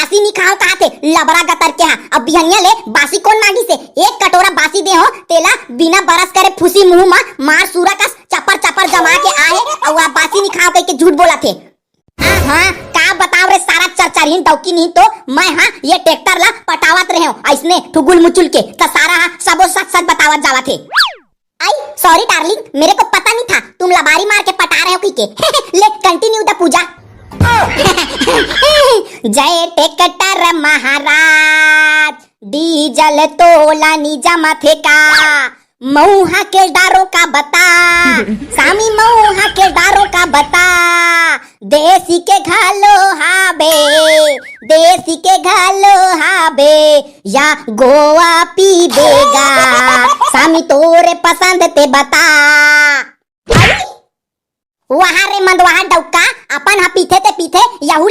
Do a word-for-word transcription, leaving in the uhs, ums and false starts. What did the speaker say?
बासी नी खाव कहाथे, लबरा गतर के हा। अब बिहनिया ले बासी कोन मांगिसे? एक कटोरा बासी दे हो, तेला बिना बरस करे फूसी मुंह मा मार सूरा कस चपर चपर जमा के आहे, अउ आप बासी नी खाव कहिके झूठ बोलथे। हाँ, का बताव रे सारा चरचरहीन डौकी नी तो, मैं हा ये ट्रैक्टर ला पटावत रहे हो, अइसने ठुगुल मुचुल के, त सारा हा सबो सच सच बतावत जावथे। आई, sorry darling, मेरे को पता नहीं था तुम लबारी मार के पटा रहे हो कहिके। ले, continue the पूजा। जय ट्रैक्टर महाराज, डीजल तोला नी जमाथे का? मऊहा के डारो का बता, सामी मऊहा के डारो का बता। देसी के घलो हाबे, देसी के घलो हाबे, या गोवा पीबे गा, सामी तोरे पसंद ते बता। वाह रे मंदवाहा डौका, अपन हा पीथे ते पीथे, यहू ला